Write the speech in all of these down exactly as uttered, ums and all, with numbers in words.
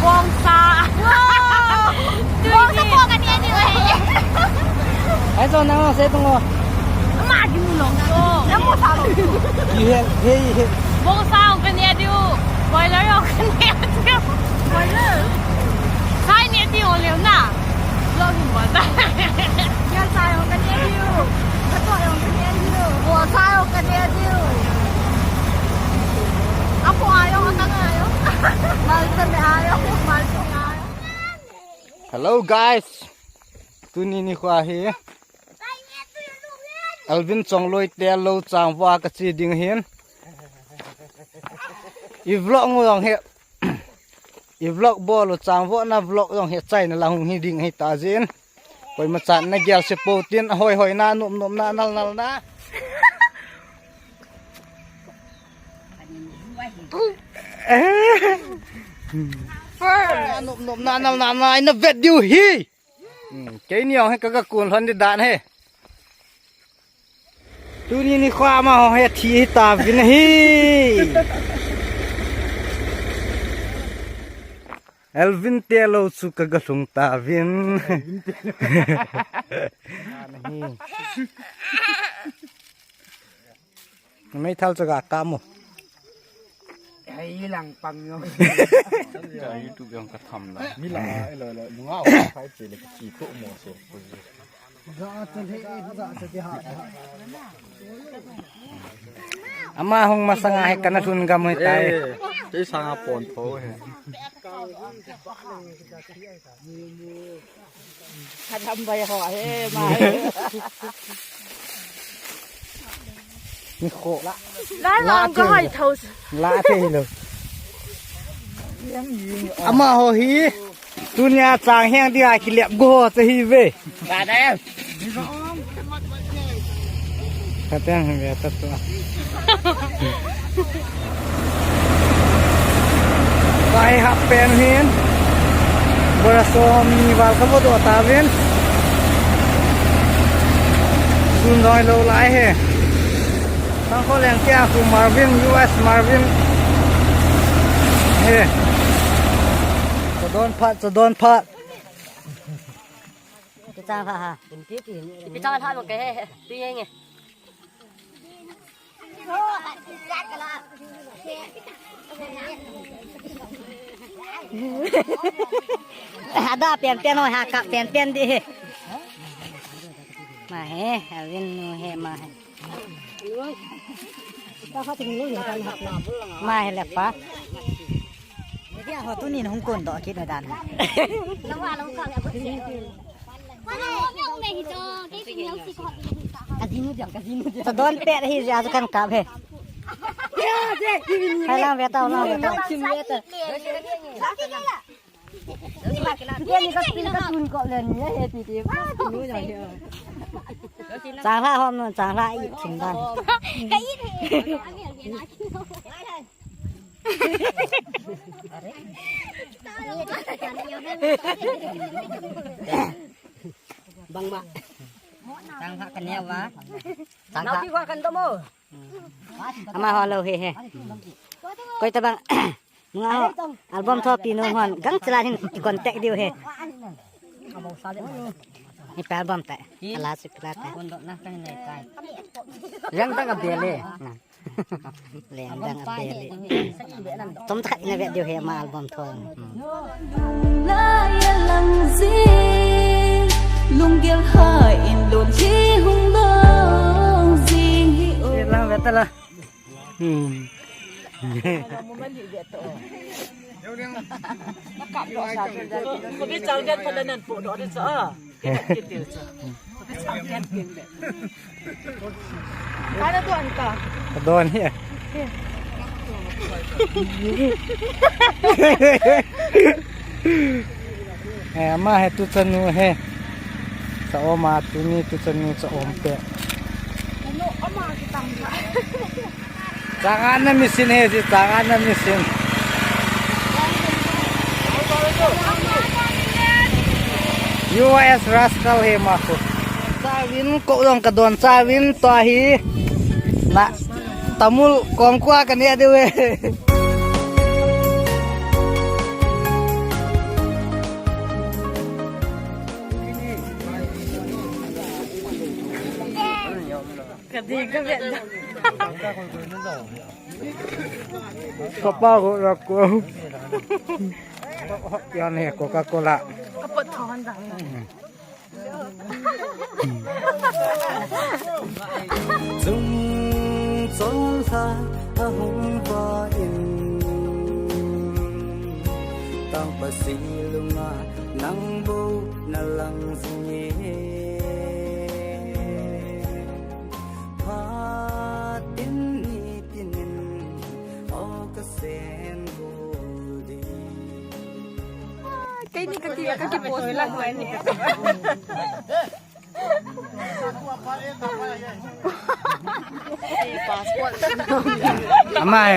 Bongsa. Wow. Bongsa po kani ani wei. Ai, so nang se tung o. Ma di mu long so. Nang mo sa lo. Ye, ye, ye. Bongsa kani ani u. Boiler kani ani u. Boiler. Sai ni ani u leo na. Lo ni mo sa. Ya sa yo kani ani u. Ka to yo kani ani u. Bongsa yo kani ani u. Apo ayo, atang ayo. Mal sa me ayo, mal sa me ayo. Hello guys. Tuni nikho hi Alvin Chongloi te lou chang vo a kache ding ahin. I vlog u jong hi, i vlog bol u chang vo na vlog jong hi achaina lang hung hi ding ahi ta jin. Koima chan na gel se po tin, ahoi hoi na, nop nop na, nal nal na. Nop nop na, nal nal na, ina vet diu hi. Hmm, keini jong hi ka, ka kun lhon di dan hi. Tuni nikho amaho hi athi hi tauvin ahi. Alvin te lou chu ka ga lhung tauvin. Meithal chu ga kap mo. Hei lang pang yo. Cha YouTube jong ka tham la. Mi la, eh, lo, lo, nunga o khai che le ki to mo so. Ga cha le, eh, ga cha ti ha. Ama hung masanga hi kana lhun gam hi tai. Eh, te sanga pon tho he. Ka tham bai ho he, ma he. Nikho. La, la, la, ka te hoi lo. Thau. La te lo. Amaho hi. Tunia chang heng dia kilep go ho te hi ve. Ka dai. Ka teng ve ta tu. Pai hap pen hin. Bora som ni val ka vo do ta vin. Sun doi lo lai he. Tang ko leng kia ku Marvin, U S Marvin. He. Cha don phat, cha don phat. Pi chang pha ha. Pi chang pha mo ke he, he. Pi ye nge. Ada pen pen ho ha, kap pen pen di. Ma he, Alvin nu he ma he. Ma he le pa. Dia ho tunin hung kon doh kit na dan. Ka jinu diam, ka jinu diam. Cha don pet hi ja chu kan kap he. Hai lang ve tau, lang ve tau. Dia ni ka pin ka tun ko le ni he ti ti. Chang la hom nun, chang la i thim dan. Ka i the. Bang ma. Chang pha kan ya wa. Chang pha. Nau ki wa kan do mo. Ama ho lo he he. Koi ta bang. Nga ho. Album tho pi no hon. Gang chila hin contact diu he. Ni pa album ta. Ala sukla ta. Kon do na kan ne kai. Yang ta ka bele. Leng dang a bele. Tom ta khat ina vet diu he ama album tho. La ya lang jing, lunggel ha in lon hi hung dong jing hi o. Lang vet ta la. Hmm. Ko bi chal vet pha la nan po do de cha. Para tu anta. Don hi. Eh, ama he tu chanu he. Cha om a tuni tu chanu cha om pe. Ano ama kitang ka. Chang an na machine he si, chang an na machine. U S rascal he ma ko. Chavin ko dong ka don chavin to hi. Na tamul kong kua ka ne de we. Ka ding ka vet da. Ka pa ko la ko. Yan he Coca-Cola. Ka pot thon da. Chung chol lha a hung va in, tang pa si lunga nang bo na lang zing e. Phatin ni tinin o ka sen go ding. Keini ka ki, ka ki post la. Passport. Amai,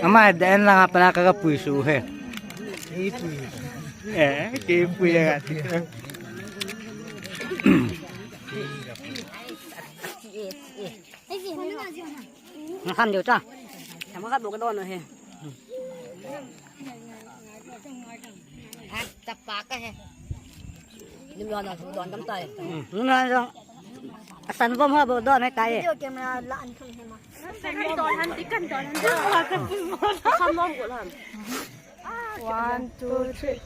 amai, den lang apa na ka pui su he. Eh, ki pui ya. Ham jo cha. Sama ka do ka don he. Chapa ka he. Lim lon na su don dam tai. Lim lon na su. San vom ha bo don hai tai. Video camera la an thum he ma. Kan don han ti kan don han. Kan nom ko lam. One, two, three.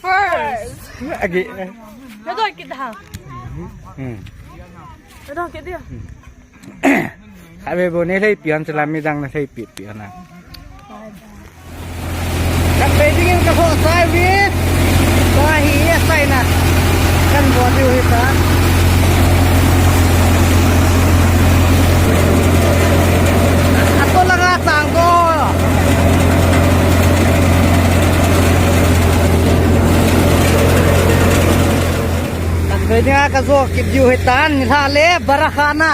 First. Agi. Nadon kit ha. Hmm. Nadon kit dia. Khatvei bou nei lhei pian, chulai midang na lhei pi pian na. Khatvei dingin ka ho sai vi. Ka hi a sai na. Kan bo diu hi ta. A to langa sang ko. Khatvei dinga ka jo kit diu hi tan, ni lha le bara khana.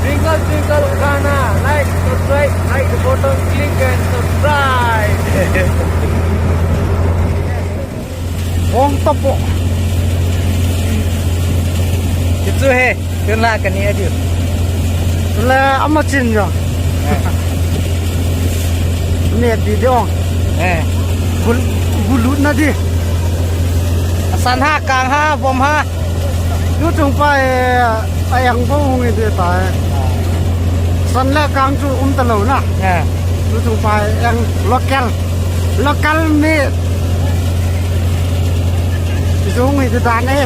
Twinkle, twinkle, Ukhana. Like, subscribe, like the button, click and subscribe. Ong tapo. Kichu he, tun la kani adiu. La ama chin jo. Eh. Ni di dong. Eh. Bul, bulut na di. San ha, kang ha, vom ha. Tuchung pa e, a yang bo hung i de ta e. San le kang chu um ta lou na. Eh. Tuchung pa e, yang local. Local mi. Chu hung i de ta ne.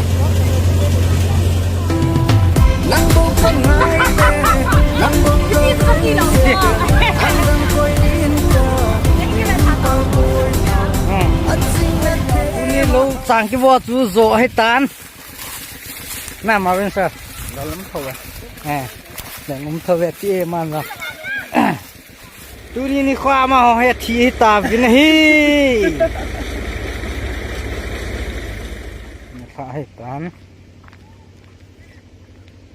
Nang bo kan ngai te, nang bo kan ngai te. Nang dang koi in ta. Ni lou chang kivo chu jo ahi tan. Na, Marvin sir. Lal um tho ve. Eh, lal um tho ve ti e man la. Tuni nikho ama ho he thi hi ta vin hi. Ni kha he tan.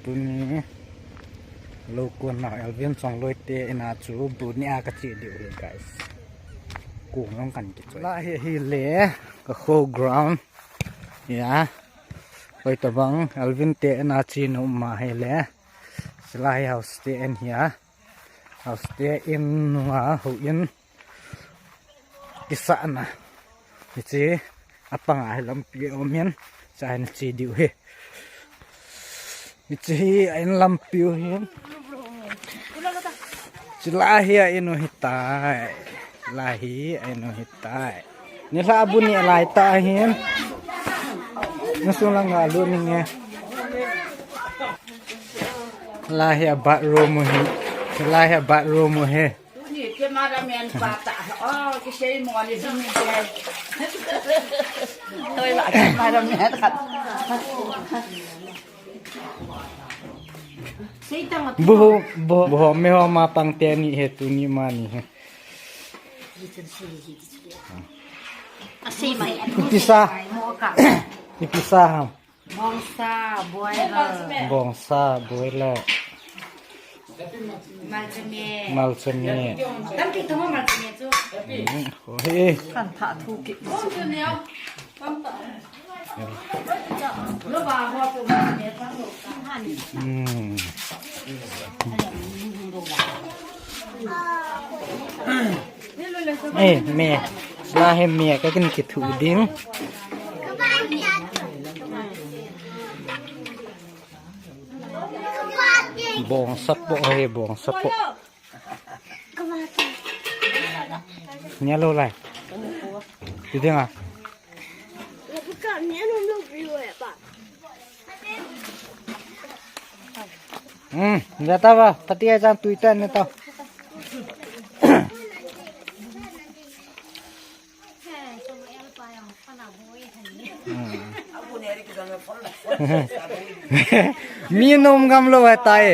Tuni lou kon na Elvin Chongloi te ina chu bu ni a ka che diu hi, guys. Kung long kan kichoi. La hi, hi le ka kho ground. Ya. Hoi tabang Elvin te ina che nu ma hi le. Sila hi house te en hi a. House te in nunga ho in. Kisahna. Hiche apanga hi lampi um in. Cha hin che diu hi. Hiche hi a in lampi u hin. Chulai hi a in u hitai. Chulai hi a in u hitai. Nilhah bu ni lai ta hin. Nasung lang nga lu ni nge. Lai hi a bathroom u hi. Lai hi a bathroom u hi. Tuni cameraman pa ta. Oh, kisei mo ni ding ni. Toi la cameraman khat. Sei tang. Bu ho, bu ho, bu ho, me ho ma pang te ni he, tuni ma ni he. Asei mai. Ipi sa. Ipi sa ham. Bongsa, boiler. Bongsa, boiler. Malchame. Malchame. Tampi tuma malchame chu. Hmm, oh, he. Kan tha thu ki. Lo ba ho pu malchame pa lo. Hmm. Eh, me. La he mi ka kin kithu ding. Bong sapo he, bong sapo. Nia lo lai. Ti ding a. Hmm, ya ta ba, tati ai chan tui tan ne ta. Hmm. Mi nom gam lo hai tai.